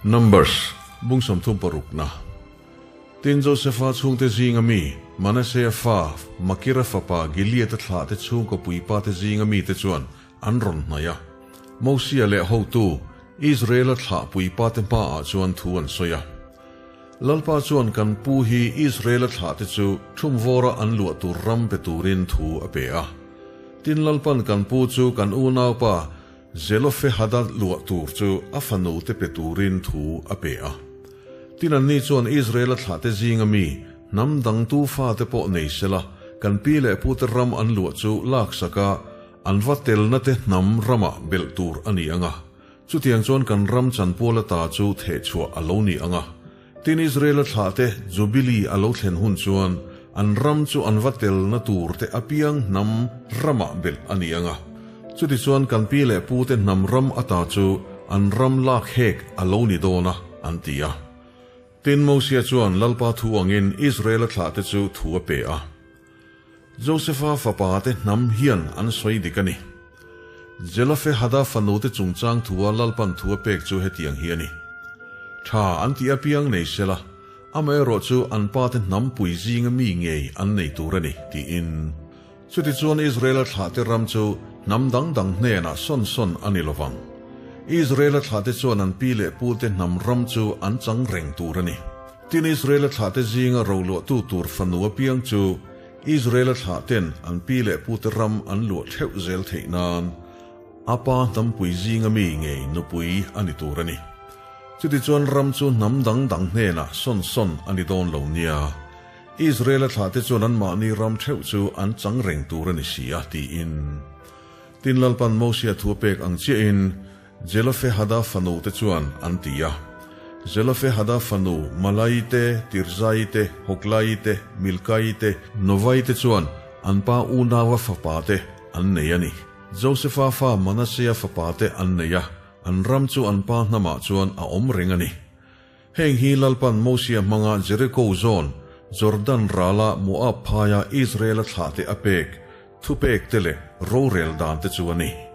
Numbers, bung 30 parukna. Tin, Josefa chhungte zinga mi, Manasea fa, Makira fapa Gilead-a thlahte chhungkaw puipate zinga mite chuan an rawn hnaih a. Mosia leh hotu, Israela thlah puipate hmaah chuan thu an sawi a. Lalpa chuan kan pu hi Israela thlahte chu thumvawra an luah tur ram pe turin thu a pe a. Tin, Lalpan kan pu chu kan unaupa Zelofehada luah tur chu a fanute pe turin thu a pe a. Tin, anni chuan Israela thlahte zinga mi, hnam dangtu fate pawh nei sela, kan pi leh pute ram an luah chu laksak a, an va telna te hnam ramah belh tur a ni ang a. Chutiang chuan kan ram chanpual ata chu thehchhuah a lo ni ang a. Tin, Israela thlahte Jubilee a lo thlen hun chuan an ram chu an va telna tur te apiang hnam ramah belh a ni ang a. Chutichuan kan pi leh pute hnam ram ata chu an ram lak hek a lo ni dawn a, an ti a. Tin, Mosia chuan Lalpa thu angin Israela thlahte chu thu a pe a. Josefa fapate hnam hian an sawi dik a ni. Zelofehada fanute chungchang thua Lalpan thu a pek chu hetiang hi a ni. Tha an tih apiang nei sela, amaherawh chu an pate hnam pui zinga mi ngei an nei tur a ni, tiin. Chutichuan Israela thlahte ram chu hnam dang dang hnenah sawn sawn a ni lovang. Israela thlahte chuan an pi leh pute hnam ram chu an chang reng tur a ni. Tin, Israela thlahte zinga roluahtu tur fanu apiang chu Israela thlahten an pi leh pute ram an luah theuh zel theih nan a pa hnampui zinga mi ngei nupui a ni tur a ni. Chutichuan ram chu hnam dang dang hnenah sawn sawn a ni dawn lo nia. Israela thlahte chuan anmahni ram theuh chu an chang reng tur a ni si a, tiin. Tin, Lalpan Mosia thu a pek ang chiahin Zelofehada fanu te chuan an ti a. Zelofehada fanu Malai te, Tirzai te, Hoklai te, Milkai te, Novai te chuan an pa unaua fapa te an nei a ni. Josefa fa Manasea fapa te an nei a, an ram chu an pa hnamah chuan a awm reng a ni. Heng hi Lalpan Mosia hmanga Jeriko zawn, Jordan rala Moab phaia Israela thlahte a pek, thupek te leh rorel dan te chu a ni.